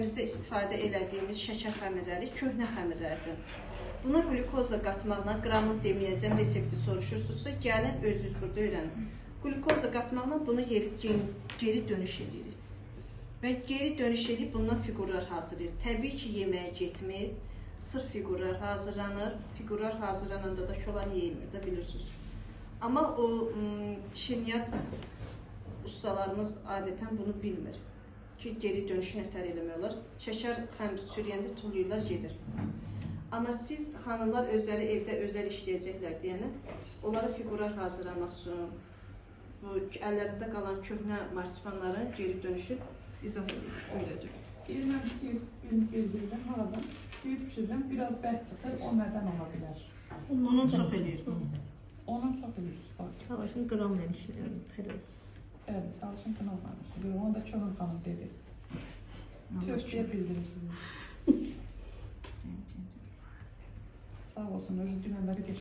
evlərimizdə istifadə elədiyimiz şəkər xəmirləri köhnə xəmirlərdir. Buna qlükoza qatmaqla, qramını deməyəcəm, resepti soruşursunuzsa, gəlin özünüz burada öyrənin. Qlükoza qatmaqla bunu geri dönüş edirik. Və geri dönüş edib bundan fiqurlar hazırlayır. Təbii ki, yeməyə getmir. Sırf fiqurlar hazırlanır. Fiqurlar hazırlananda da ki, onlar yeyilmir də bilirsiniz. Amma o şirniyyat ustalarımız adətən bunu bilmir. Ki, geri dönüşü nətər eləmək olar. Şəkər xəmiri çürüyəndə tullayırlar, gedir. Amma siz xanımlar özləri evdə özəl işləyəcəklər deyənə, onlara fiqurlar hazırlamaq üçün bu əllərində qalan köhnə marsipanların geri dönüşü izah edir, öyrədir. Deyir, mən biskvit bildirirəm, haradan? Biskvit pişirirəm, biraz bərk çıxır, o nədən ola bilər? Onun çox eləyir. Onun çox eləyirsiniz, bax. Çalışın qramla işləyirəm, xeyr. Bəli, çalışın qramla işləyirəm. Onu da Könül xanım dedi. Tövsiyə bildirirsiniz. Sağ olsun, özü dünənləri geçir.